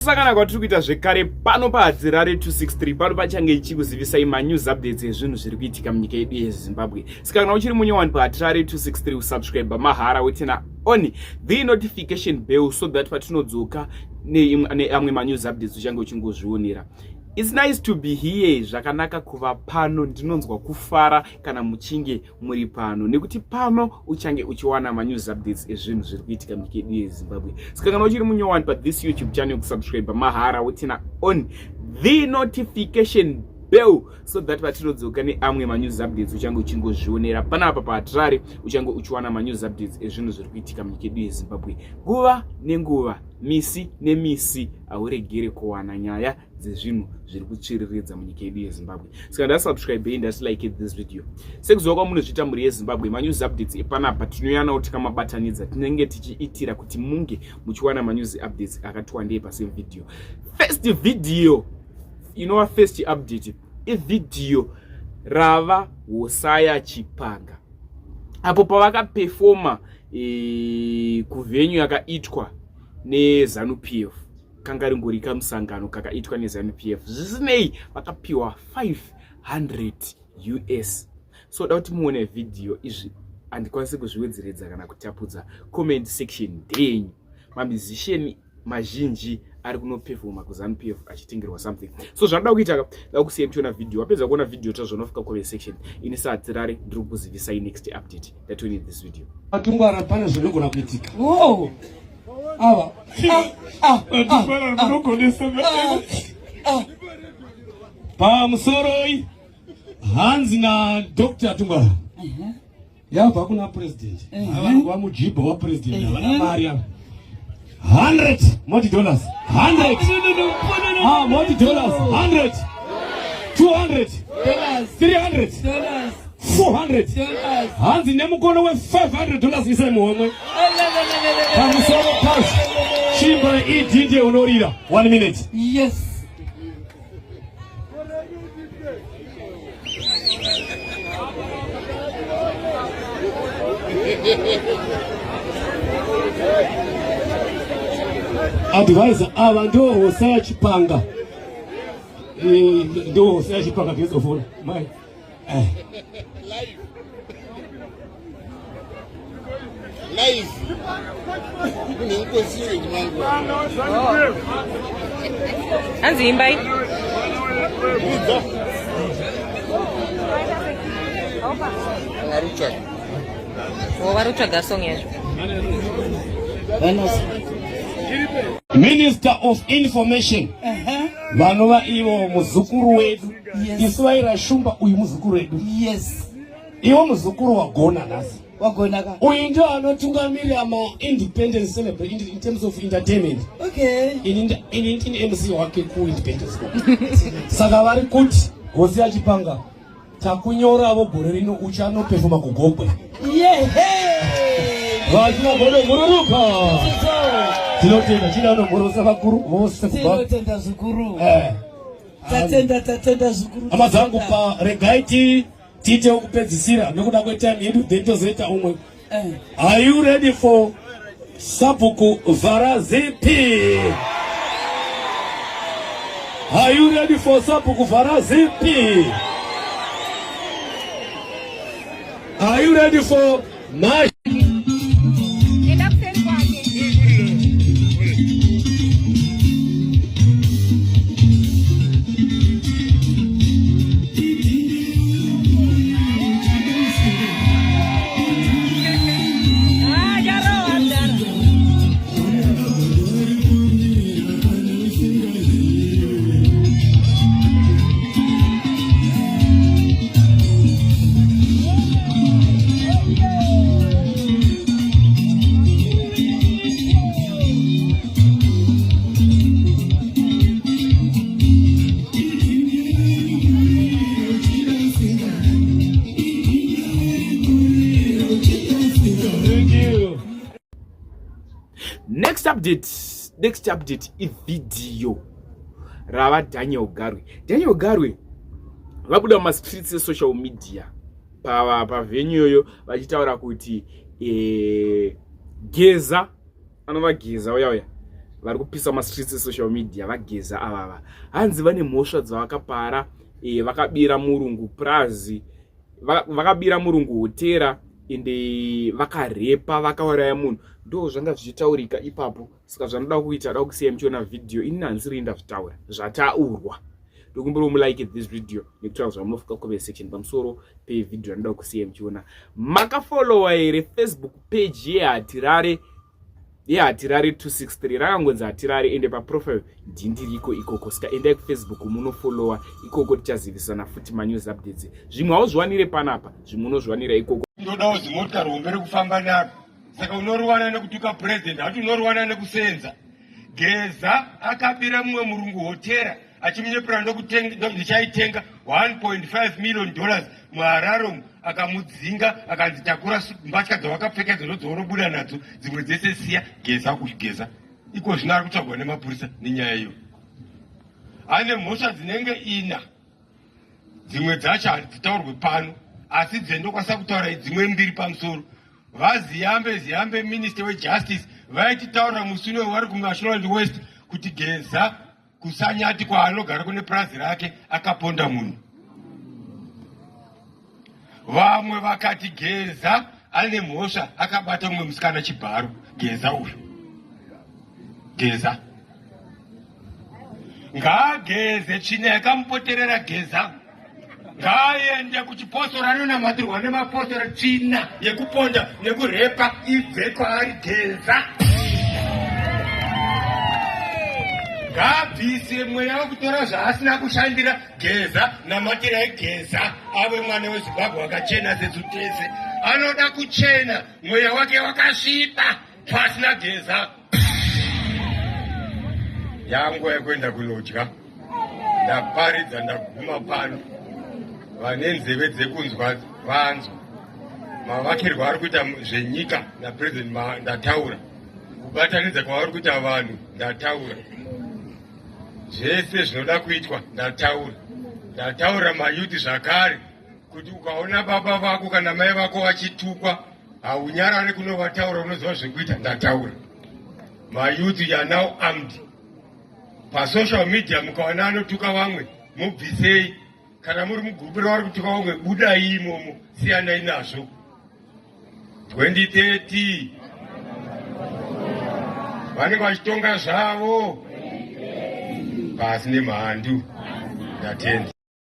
Kusangana kwatiri kuita zvekare pano paHadzirare 263 pano pachange ichikuzivisai manews updates ezvinhu zviri kuitika munyika yedu yeZimbabwe. Saka kana uchiri munyowani paHatirare 263 usubscribe mahara wetena on the notification bell so that patinodzoka neamwe manews updates uchange uchingozvionera. It's nice to be here. Zvakanaka kuva pano, ndinonzwa kufara kana muchinge muri pano nekuti pano uchange uchiwana manews updates ezvinhu zviri kuitika munyika yedu yezimbabwe saka kana uchiri munyowani pathis youtube channel kusubscribe mahara wotina on the notification bell so that patinodzoka neamwe manews updates uchange uchingozvionera panapa pahatirare uchange uchiwana manews updates ezvinhu zviri kuitika munyika yedu yezimbabwe nguva nenguva misi nemisi hauregere kuwana nyaya dzezvinhu zviri kutsviriridza munyika yedu yezimbabwe saka ndasubscribei ndasilike this video sekuziva kwamunozviita mhuri yezimbabwe manews updates epanapa tinoyanawo tikamabatanidza tinenge tichiitira kuti munge muchiwana manews updates akati wandei pasame video first video inova first update ivhidhiyo rava hosaya chipanga apo pavakapefoma e, kuvenyu yakaitwa nezanu p f kanga ringori kamusangano kakaitwa nezanu pf zvisinei vakapiwa 500 us so da kuti muone vhidhiyo izvi handikwanisi kuzviwedzeredza kana kutapudza comment section ndeyenyu mamusician mazhinji ari kunopefoma kuzanu pf achitengerwa something so zvanoda kuita ka da kusiya muchiona vhidhiyo wapedza kuona vhidhiyo tazvonofika comment section ini saatirare ndiri kukuzivisai next update ndatoine this video atungwara pane zvinogona kuitika oh. ava pamusoroi hanzi nadr tungwara yabva kuna president vamujibha wapresident havana mari ava 100 moti dollars 100 ah moti dollars 100 200 300 400 hanzi nemukono we 500 dollars isai muhomwe pamusoro pazvo chimba ed ndiye unorira one minute yes Advisor ava ndo Hosea Chipanga eh, ndo Hosea Chipanga gezofona mai Eh. Live. Hanzi imbai. Oh, vari kutsvaga song yacho. Minister of Information vanova ivo muzukuru wedu isu vaira shumba uyu muzukuru wedu yes iwo muzukuru wagona nhasi wagona ka uyu ndio anotungamirira maindependence celebrate in terms of entertainment okay ini ini ndini mc wake kuindependence saka vari kuti hosi yachipanga takunyoravo gore rino uchanopefoma kugokwe vachina godo mhururuka tinotenda china anomhurusa vakuru vose tinotenda zvikuru eh. tatenda tatenda zvikuru hama dzangu pa regai ti tiite wekupedzisira nekuda kwetime yedu then tozoita umwe eh. are you ready for sabhuku vharazipi are you ready for sabhuku vharazipi are you ready for mash Next update, next update ivideo rava Daniel Garwe. Daniel Garwe vabuda mumastreets esocial media pavenue iyoyo vachitaura kuti e, Geza anova Geza uya uya vari kupisa mastreets esocial media vageza avava hanzi vane mhosva dzavakapara e, vakabira murungu prazi vakabira murungu hotera ende vakarepa vakauraya munhu ndo zvanga zvichitaurika ipapo saka zvanoda kuita da kusiya muchiona vhidhiyo ini handisiri ndazvitaura zvataurwa ndokumbira mulike this video nekutaura zvamunofuka comment section pamusoro pevhidhiyo ranoda kusiya muchiona makafollowa here facebook page yehatirare yehatirare 263 rakangonzi hatirare ende paprofile ndindiriko ikoko saka endai kufacebook munofollowa ikoko tichazivisana futi manews updates zvimwe hauzviwanire panapa zvimwe unozviwanira ikoko ndodawo zimotikari hombe rekufamba naro saka unoriwana nekutuka president hati unoriwana nekusenza geza akabira mumwe murungu hotera achimunyepera ndichaitenga 1.5 million dollars muharare umu akamudzinga akanzi takura mbatya dzawakapfeka idzo ndodzaunobuda nadzo dzimwe dzese siya geza kugeza iko zvino ari kutsvagwa nemapurisa nenyaya iyo ane mhosva dzinenge ina dzimwe dzacho hadzitaurwe pano asi dzendokwanisa kutaura dzimwe mbiri pamusoro vaziyambe ziyambe minister wejustice vaititaurira musi uno vari kumashonaland west kuti geza kusanyati kwaanogara kune purazi rake akaponda munhu vamwe vakati geza ane mhosva akabata mumwe musikana chibharo geza uyu geza ngaageze tsvina yakamupoterera geza ngaaende kuchipostori anonamatirwa nemapostori tsvina yekuponda nekurepa ibve kwaari geza ngaabvise mweya wekutora zvaasina kushandira geza namatirai geza ave mwana wezimbabwe wakachena sesu tese anoda kuchena mweya wake wakasviba pasina geza yanguva yekuenda kunodya ndaparidza ndaguma pano vane nzeve dzekunzwa vanzwa mavakirwo ari kuita zvenyika napresident ndataura kubatanidza kwavari kuita vanhu ndataura zvese zvinoda kuitwa ndataura ndataura mayuti zvakare kuti ukaona baba vako kana mai vako vachitukwa haunyarare kunovataura unoziva zvekuita ndataura mayouth you are now armed pasocial media mukaona anotuka vamwe mubvisei kana muri mugurupu ravari kutuka vamwe budai imomo siyanai nazvo 2030 vanenge vachitonga zvavo pasi nemhandu ndatenda.